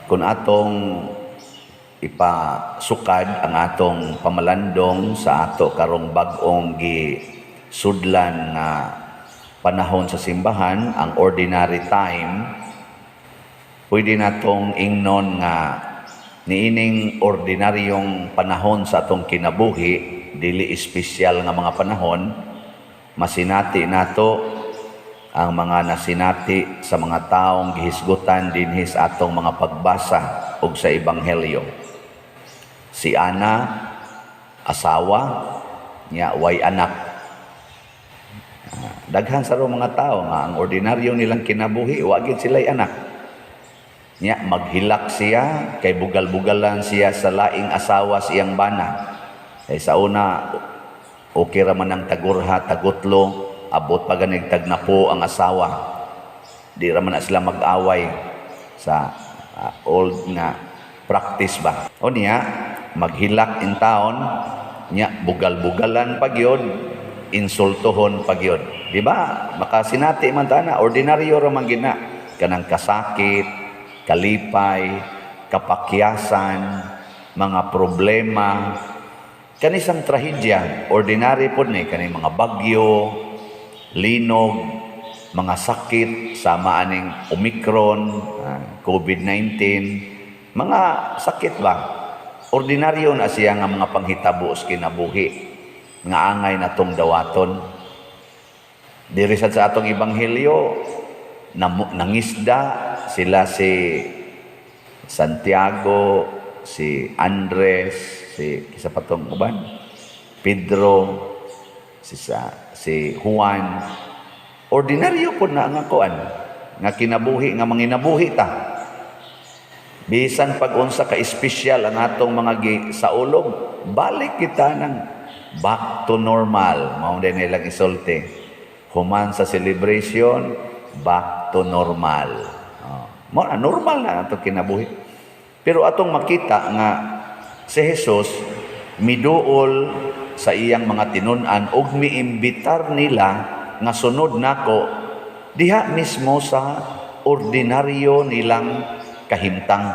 Kung atong ipasukad ang atong pamalandong sa ato karong bag-ong gisudlan nga panahon sa simbahan, ang ordinary time, pwede natong ingnon nga niining ordinaryong panahon sa atong kinabuhi, dili espesyal nga mga panahon, masinati nato ang mga nasinati sa mga taong gihisgutan dinhi sa atong mga pagbasa ug sa ebanghelyo. Si Ana, asawa niya, way anak. Daghan sa mga tao nga ang ordinaryo nilang kinabuhi, wa gid sila'y anak. Nya maghilak siya kay bugal-bugalan siya sa laing asawa sa iyang bana. Kay sa una okay ra man ang tagurha, tagutlo, abot pa ganig tagnapo ang asawa. Di ra man na sila mag-away sa old nga practice ba. O niya maghilak in town, nya bugal-bugalan pa gyud, insultohon pa gyud. Di ba? Makasinati man ta na ordinaryo ra man gina kanang kasakit, kalipay, kapakyasan, mga problema, kanisang trahedya, ordinary pod ni kaning mga bagyo, linog, mga sakit sama aning Omicron, COVID-19, mga sakit ba? Ordinaryo na siya nga mga panghitabo sa kinabuhi nga angay natong dawaton. Diri sad sa atong ebanghelyo, nangisda sila, si Santiago, si Andres, si isa pa tong uban, Pedro, si Juan. Ordinaryo po na nga kuan, nga kinabuhi, nga manginabuhi ta. Bisan pag unsa ka espesyal ang atong mga saulog, balik kita ng back to normal. Mao din nilang isulti. Human sa celebration, back to normal. Oh. Mo na normal na atong kinabuhi. Pero atong makita nga si Jesus miduol sa iyang mga tinun-an ug miimbitar nila nga "Sunod nako" diha mismo sa ordinaryo nilang kahimtang.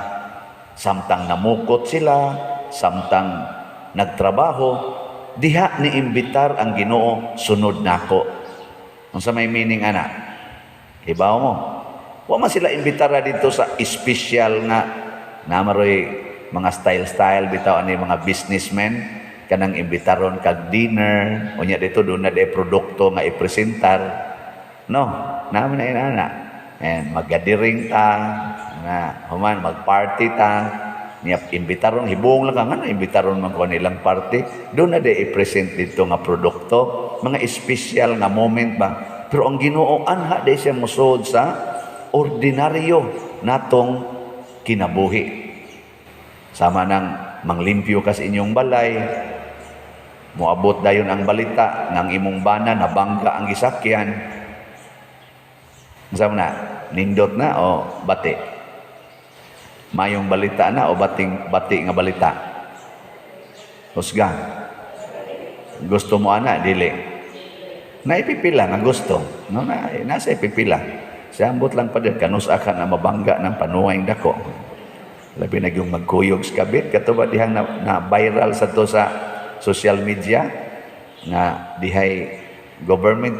Samtang namukot sila, samtang nagtrabaho, diha ni imbitar ang Ginoo, "Sunod nako." Unsa may meaning ana? Ibaw mo? Wa man sila imbitar dito sa espesyal nga namaroy mga style-style bitaw ani mga businessmen, kanang imbitaron kag dinner, unya dito doon na de produkto nga ipresentar, no? Naman na inana and magadiring ta nga human magparty ta niya, imbitaron, hibong lang ka nga imbitaron man ko nilang party, doon na de i-present dito nga produkto, mga espesyal nga moment ba. Pero ang Ginoo, anha de siya mosod sa ordinaryo natong kinabuhi, sama nang manglimpyo ka sa inyong balay, moabot dayon ang balita ng imong bana nabangga ang gisakyan. Unsa man na? Nindot na o bati? Mayong balita na o bating bati nga balita? Husga. Gusto mo ana, dili? Naipipila nga gusto. No, na, nasa ipipila. Siya ambot lang pa din, kanus ka na mabangga ng panuway dako. Labi na yung magkuyog sa kabit. Kato ba dihang na viral sa to sa social media nga dihay government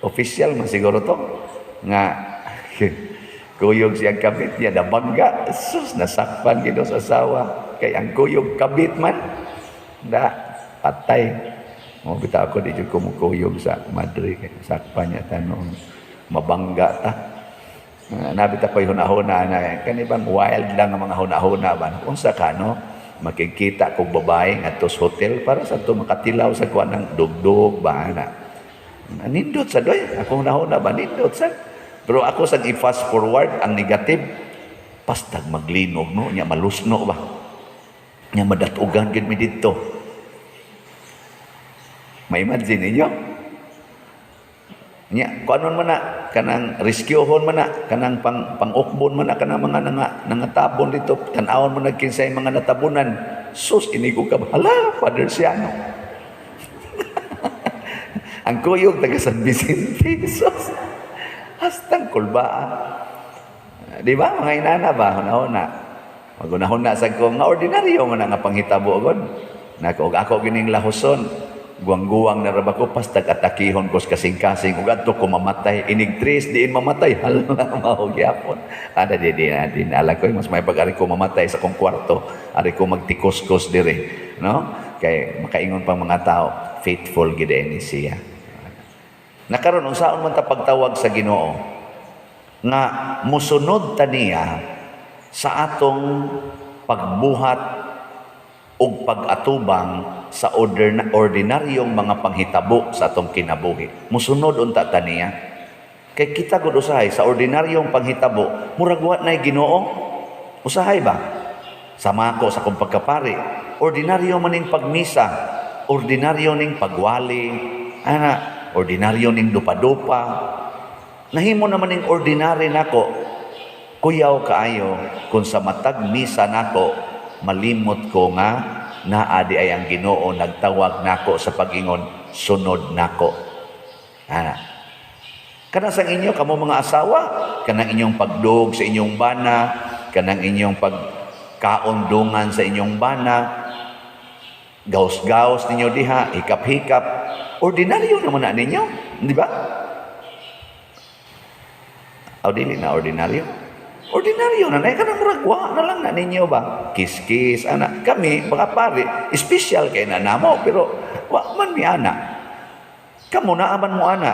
official man siguro to nga kuyog siyang kabit niya nabangga, sus, nasakpan gid sa asawa kay ang kuyog kabit man da, patay mo. Bitaw ako, di jud ko mukuyog sa madre kay sakpan niya tanong mabangga ta. Nabita ko'y hunahuna na kani bang wild lang ang mga hunahuna ba, unsa ka no makikita kog babae ngadto sa hotel para sa to makatilaw sa kuan ng dugdug ba na nindot sa doy ako hunahuna ba, nindot sa. Pero ako sa i-fast forward ang negative, pastag maglinog no nya malusno ba nya madatugan gid mi didto. May imagine ninyo nya kuanon man na kanang rescuehon man na kanang pang pangukbon man na kanang mga nangatabon dito, tan-awon man na kinsay mga natabunan. Sus, inigo ka ba? Hala, Father Siano, ang kuyog taga San Vicente. Sus, hastang kulbaa. Di ba mga inana ba, huna-huna? Magunahon na sad ko nga ordinaryo man na nga panghitabo gud. Nako, og ako gining lahuson, guwang-guwang na ra ba ko, pastag atakihon ko sa kasing-kasing ug adto ko mamatay, inig tres diin mamatay, hala, mao gyapon. Ana di na di na ko, mas may pag ari ko mamatay sa akong kwarto, ari ko magtikos-kos dire, no? Kay makaingon pang mga tao, faithful gid ni siya. Nakaron, unsaon man ta pagtawag sa Ginoo nga musunod ta niya sa atong pagbuhat ug pag-atubang sa ordinaryong mga panghitabo sa atong kinabuhi? Musunod unta ta niya? Kay kita gud usahay sa ordinaryong panghitabo, murag wa nay Ginoo. Usahay ba? Sama ko sa akong pagkapari, ordinaryo man ning pagmisa, ordinaryo ning pagwali, ana, ordinaryo ning dupa-dupa. Nahimo naman ning ordinary nako. Kuyaw kaayo kung sa matag misa nako malimot ko nga naa di ay ang Ginoo nagtawag nako sa pag-ingon, "Sunod nako." Ana. Kana sa inyo kamo mga asawa, kanang inyong pagdog sa inyong bana, kanang inyong pagkaon dungan sa inyong bana, gaos-gaos ninyo diha, hikap-hikap, ordinaryo naman na ninyo, di ba? Aw, dili na ordinaryo. Ordinaryo na na, kanang murag wa na lang na ninyo ba? Kiss-kiss, ana. Kami, mga pare, special kay na namo, pero wa man mi ana. Kamo naaman mo ana.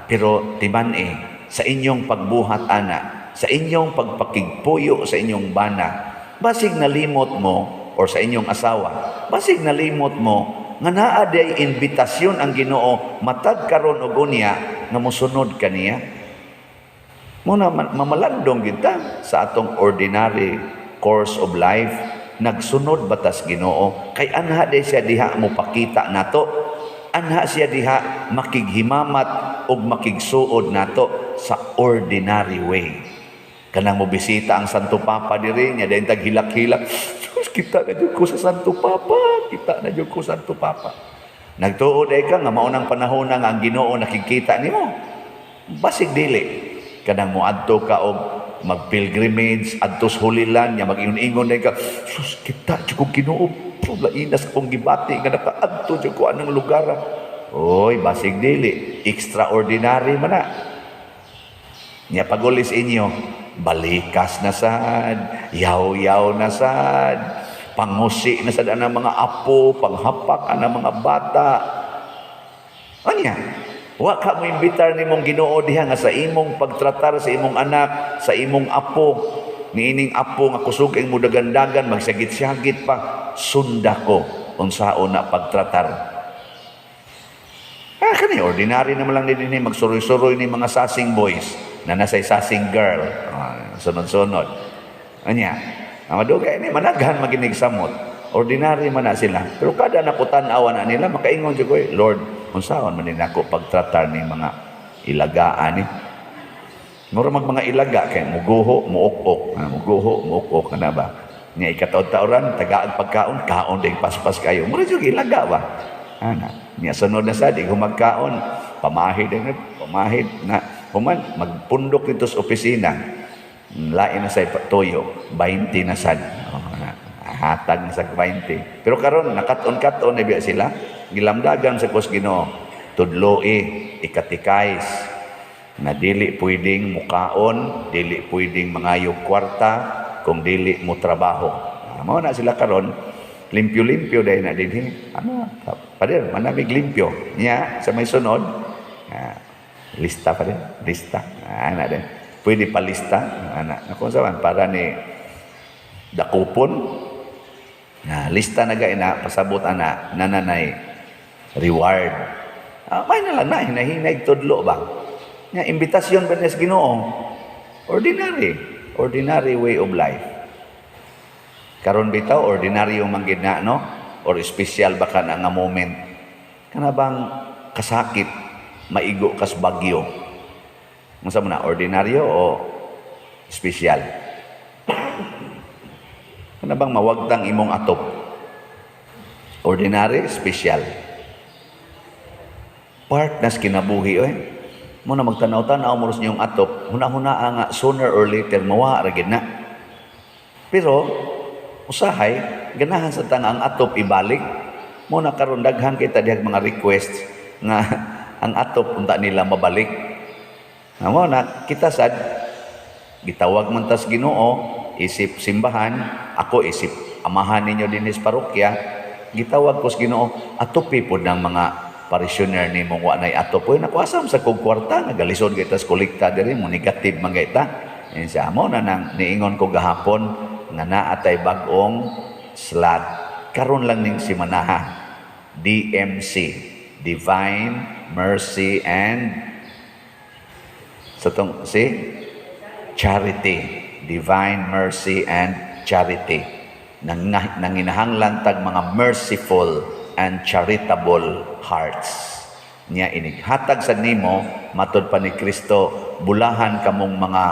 Pero timan eh, sa inyong pagbuhat ana, sa inyong pagpakigpuyo sa inyong bana, basig nalimot mo, or sa inyong asawa, basig nalimot mo, nga naa day imbitasyon ang Ginoo matag karon og unya nga mosunod kaniya. Muna mamalandong kita sa atong ordinary course of life, nagsunod batas Ginoo? Kay anha day siya diha mo pakita nato, anha siya diha makighimamat ug makigsuod nato sa ordinary way. Kanang mo bisita ang Santo Papa diri nya, dayon tag hilak-hilak, "Diyos, kita na jud ko sa Santo Papa, kita na jud ko sa Santo Papa." Nagtuo day ka nga mao nang panahon nga ang Ginoo nakikita nimo? Basig dili. Kanang moadto ka og mag-pilgrimage adto sa Holy Land nya, mag-ingon-ingon day ka, "Sus, kita jud ko Ginoo, lainas akong gibati nga nakaadto jud ko anang lugar." Oy, basig dili. Extraordinary man na. Nya pagulis inyo, balikas na sad, yaw-yaw na sad, pangusi na sad ang mga apo, panghapak ang mga bata. Anya? Wa ka mo imbitar nimong Ginoo diha nga sa imong pagtratar sa imong anak, sa imong apo, niining apo nga kusog ang mo dagandagan, magsagit-sagit pa, sunda ko unsaon na pagtratar. Ah, kani ordinary naman lang din magsuroy-suroy ni mga sasing boys na nasay sasing girl. Ah, sunod-sunod. Anya, ang madugay ni managhan maginig samot. Ordinary man na sila. Pero kada nakutan-awa na nila, makaingon jud ko, "Lord, unsaon man ni nako pagtratar ni mga ilagaan ni?" Mura mag mga ilaga kay muguho, muok-ok, ah, muguho, muok-ok kana ba? Nya ikataod-taoran, tagaag pagkaon, kaon din paspas kayo. Mura jud ilaga ba? Ana, nya sunod na sad ikaw magkaon, pamahid din, pamahid na human magpundok dito sa opisina. Lain na sa toyo, 20 na sad. Oh, na, hatag na sa 20. Pero karon nakat-on-kat-on na biya sila. Gilamdagan sa kos Ginoo, tudloi, ikatikais na dili pwedeng mukaon, dili pwedeng mangayog kwarta kung dili mo trabaho. Ah, mao na sila karon, limpyo-limpyo dahil na dinhi. Ano, pader, manamig limpyo. Nya, sa may sunod, ah, lista pa din, lista. Ah, ana din. Pwede pa lista, ana. Ako sa man para ni dakupon. Na lista na gay na pasabot ana nananay reward. Ah, may na lang na hinahinay tudlo ba? Nga imbitasyon ba niya sa Ginoo? Ordinary, ordinary way of life. Karon bitaw ordinaryo man gid na, no? Or special ba ka na nga moment? Kana bang kasakit maigo kas bagyo? Unsa man na, ordinaryo o special? Kana bang mawagtang imong atop? Ordinary, special? Part nas kinabuhi oy. Mo na magtanaw-tanaw mo ros niyong atop, huna-huna nga sooner or later mawa ra gid na. Pero usahay ganahan sa tang ang atop ibalik. Mo na karon daghan kita dihag mga request nga ang atop unta nila mabalik. Na mo na kita sad gitawag man tas Ginoo isip simbahan, ako isip amahan ninyo dinhi sa parokya, gitawag ko sa Ginoo, atopi pod ng mga parishioner nimo wa nay atop. Uy, naku, asam sa kog kwarta, nagalisod kita sa kolekta diri mo, negative man kita. Yan siya mo na nang niingon ko gahapon nga naa tay bag-ong slot karon lang ning simanaha. DMC, Divine Mercy and sa tong si Charity, Divine Mercy and Charity. Nang nanginahanglan tag mga merciful and charitable hearts. Nya inighatag sa nimo matod pa ni Kristo, bulahan kamong mga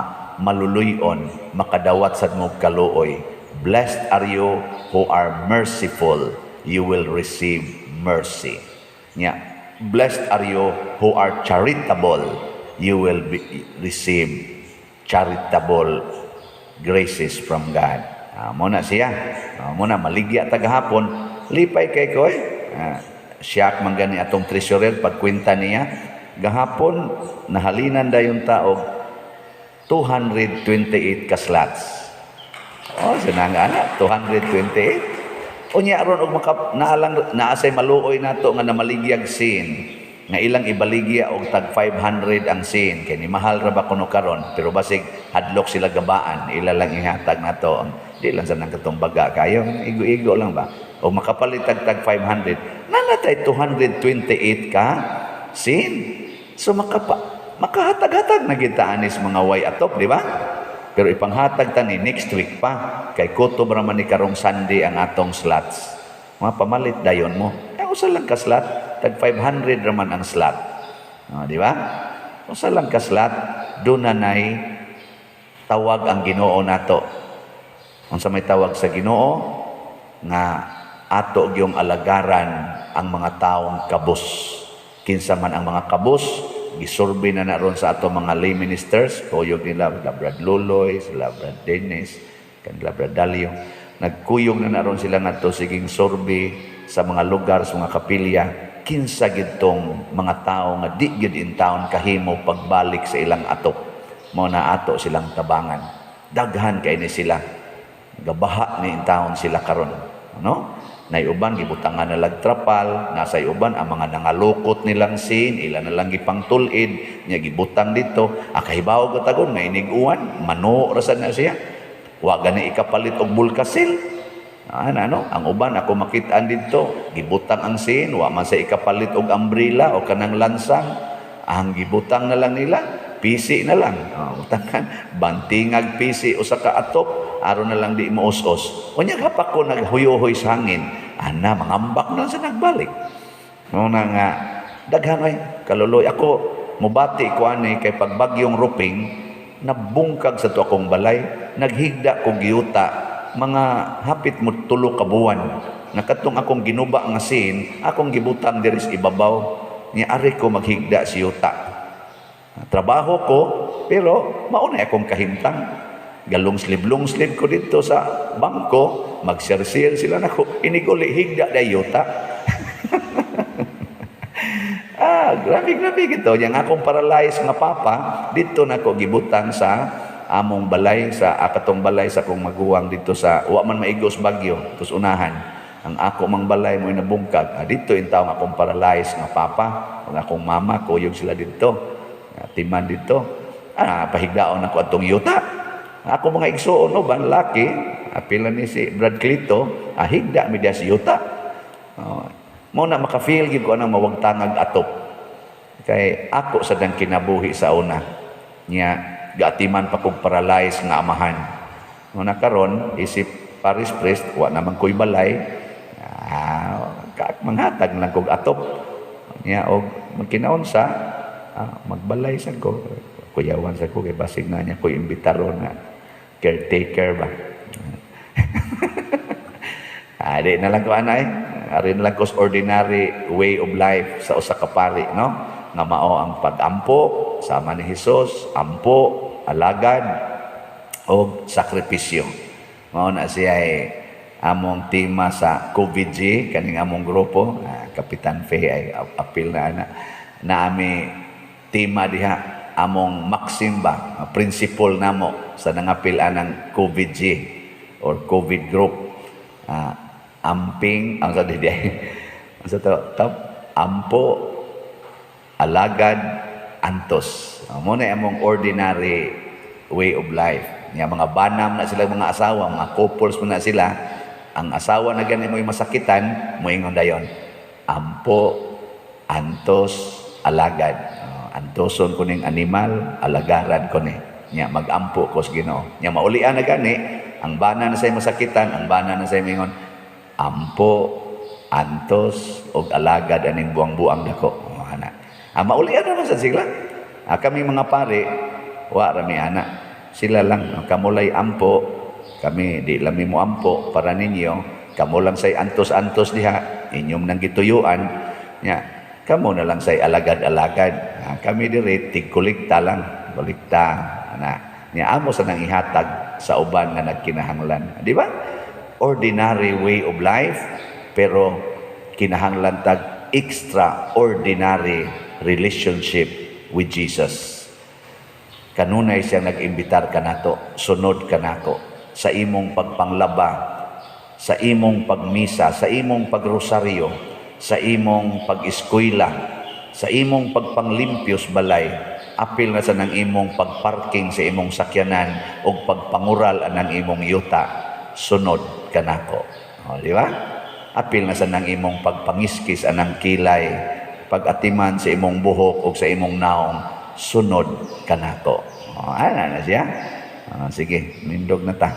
maluluyon, makadawat sad mo kaluoy. Blessed are you who are merciful, you will receive mercy. Nya blessed are you who are charitable, you will receive charitable graces from God. Mo na siya. Mo na maligya ta gahapon, lipay kay ko eh. Siyak man gani atong treasurer pagkwenta niya gahapon, nahalinan dayon taog 228 ka slots. Oh, sinang ana 228. Unya aron og maka naalang naa say maluoy nato nga namaligyag sin nga ilang ibaligya og tag 500 ang sin, kay ni mahal ra ba kuno karon, pero basig hadlok sila gabaan, ila lang ihatag nato, di lang sa nang katong baga kayo, igo-igo lang ba, o makapalit tag tag 500 nanatay 228 ka sin. So makahatag-hatag na kita anis mga way atop, di ba? Pero ipanghatag ta ni next week pa, kay kutob ra man ni karong Sunday ang atong slots. Mga pamalit dayon mo. Eh, usa lang ka slot, tag 500 raman ang slot. Oh, di ba? Usa lang ka slot, doon na nay tawag ang Ginoo nato. Unsa may tawag sa Ginoo? Nga ato gyung alagaran ang mga taong kabus. Kinsa man ang mga kabus, gisurvey na na ron sa ato mga lay ministers, kuyog nila, sila Brad Luloy, sila Brad Dennis, kanila Brad Dalio. Nagkuyog na na ron sila ngadto siging survey sa mga lugar, sa mga kapilya, kinsa gidtong mga tao nga di gyud in town kahimo pagbalik sa ilang atop. Mao na ato silang tabangan. Daghan kay ni sila. Gabaha ni in town sila karon, no? Nay uban gibutangan na lag trapal, nasa uban ang mga nangalukot nilang sin, ila na lang gipangtul-id, nya gibutang dito. Ah, kahibaw ko tagon nga inig-uwan, mano ra sad na siya. Wa gani ikapalit og bulkasil. Ah, ano, ang uban ako makitaan dito, gibutang ang sin, wa man sa ikapalit og umbrella o kanang lansang. Ang gibutang na lang nila, pisi na lang. Oh, butangan, bantingag pisi usa ka atop, aron na lang di maus-os. Unya kapag ko naghuyohoy sa hangin, ana mangambak na lang sa nagbalik. Mao na nga daghan ay kaluloy ako mobati ko ani kay pagbagyong Ruping, nabungkag sa to akong balay, naghigda ko giyuta mga hapit mo 3 ka buwan. Nakatong akong ginuba nga sin, akong gibutang diri sa ibabaw niya, ari ko maghigda si yuta. Trabaho ko, pero mauna akong kahimtang. Galong slib-long slib ko dito sa bangko, magsirsir sila nako, iniguli higda da yuta. Ah, grabe grabe gito. Yang akong paralyzed nga papa, dito nako gibutang sa among balay, sa akatong balay sa akong maguwang dito sa wa man maigos bagyo, tus unahan. Ang ako mang balay mo nabungkag. Ah, dito in taong akong paralyzed nga papa, ang akong mama, kuyog sila dito. Ah, timan dito. Ah, pahigdaon ako atong yuta. Ako mga igsuon no ban laki, apila ni si Brad Clito, ah, higda mi diya si yuta. Oh, mo na maka-feel gid ko anang mawagtangag atop. Kay ako sa dang kinabuhi sa una. Nya gaatiman pa kog paralyzed nga amahan. Mo na karon isip parish priest, wa naman ko'y balay. Ah, manghatag lang kog atop. Nya og magkinaunsa, ah, magbalay sa ko. Kuyawan sa ko kay basig na niya ko imbitaro na caretaker ba. Ah, di na lang ko anay. Ari na lang ko sa ordinary way of life sa usa ka pari, no? Nga mao ang pag-ampo sama ni Hesus, ampo, alagad og sakripisyo. Mao na siya ay among tema sa COVID-G, kaning among grupo, Kapitan Fe ay apil na ana. Naami tema diha, among maxim ba, principle namo sa nangapil anang COVID-G or COVID group. Amping, ang sa di ang sa to, tap, ampo, alagad, antos. Mo na among ordinary way of life. Nya mga banam na sila, mga asawa, mga couples mo na sila, ang asawa na gani mo'y masakitan, moingon dayon, "Ampo, antos, alagad. Antoson ko ning animal, alagaran ko ni. Nya magampo ko sa Ginoo." Nya maulian na gani, ang bana na say masakitan, ang bana na say mingon, "Ampo, antos, og alagad aning buang-buang dako." Oh, ana. Maulian naman sa sila. Kami mga pare, wa rami ana. Sila lang, kamulay ampo, kami di lami mo ampo para ninyo, kamo lang say antos-antos diha, inyong nang gituyuan, nya, kamo na lang say alagad-alagad. Kami diri tigkulikta lang, kulikta ana. Nya amo sa nang ihatag sa uban nga nagkinahanglan. Di ba? Ordinary way of life, pero kinahanglan tag extraordinary relationship with Jesus. Kanunay siya nag-imbitar kanato, "Sunod kanako sa imong pagpanglaba, sa imong pagmisa, sa imong pagrosaryo, sa imong pag-eskwela, sa imong pagpanglimpyos balay, apil na sa nang imong pagparking sa imong sakyanan ug pagpangural anang imong yuta, sunod kanako." O, di ba? Apil na sa nang imong pagpangiskis anang kilay, pag-atiman sa imong buhok o sa imong naong, sunod kanako. O, ana na siya. O, sige, nindog na ta.